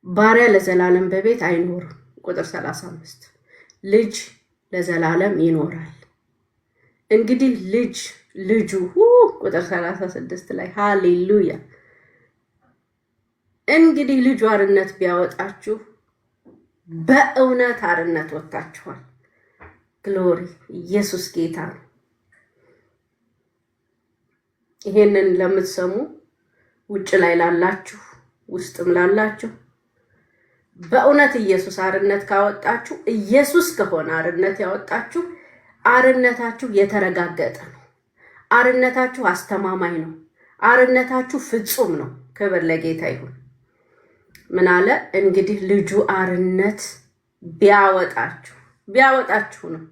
ባሪያ ለዘላለም በቤት አይኖርም። ቁጥር 35 ልጅ ለዘላለም ይኖራል። እንግዲህ ልጅ ልጁ ቁጥር 36 ላይ ሃሌሉያ። እንግዲህ ልጁ አርነት ቢያወጣችሁ በእውነት አርነት ወጥታችኋል። Glory፣ ኢየሱስ ጌታ ነው። ይሄንን ለምትሰሙ ውጭ ላይ ላላችሁ፣ ውስጥም ላላችሁ በእውነት ኢየሱስ አርነት ካወጣችሁ፣ ኢየሱስ ከሆነ አርነት ያወጣችሁ፣ አርነታችሁ የተረጋገጠ ነው። አርነታችሁ አስተማማኝ ነው። አርነታችሁ ፍጹም ነው። ክብር ለጌታ ይሁን። ምን አለ እንግዲህ? ልጁ አርነት ቢያወጣችሁ፣ ቢያወጣችሁ ነው።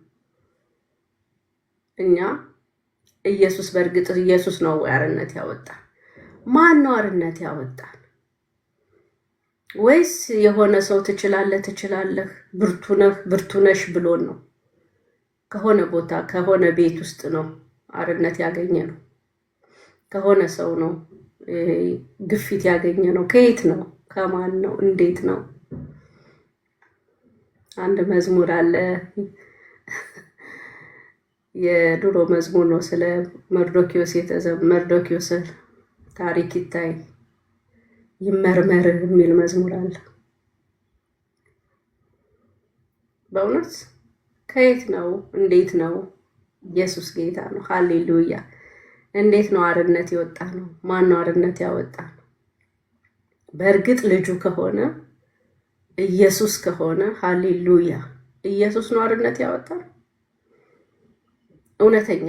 እኛ ኢየሱስ፣ በእርግጥ ኢየሱስ ነው ወይ አርነት ያወጣን? ማን ነው አርነት ያወጣን? ወይስ የሆነ ሰው ትችላለህ፣ ትችላለህ፣ ብርቱ ነህ፣ ብርቱ ነሽ ብሎን ነው? ከሆነ ቦታ፣ ከሆነ ቤት ውስጥ ነው አርነት ያገኘነው? ከሆነ ሰው ነው ግፊት ያገኘነው? ከየት ነው? ከማን ነው? እንዴት ነው? አንድ መዝሙር አለ። የድሮ መዝሙር ነው። ስለ መርዶኪዮስ፣ መርዶኪዮስ ታሪክ ይታይ ይመርመር የሚል መዝሙር አለ። በእውነት ከየት ነው? እንዴት ነው? ኢየሱስ ጌታ ነው። ሃሌሉያ። እንዴት ነው አርነት የወጣነው? ማን ነው አርነት ያወጣን? በእርግጥ ልጁ ከሆነ፣ ኢየሱስ ከሆነ፣ ሃሌሉያ፣ ኢየሱስ ነው አርነት ያወጣን። እውነተኛ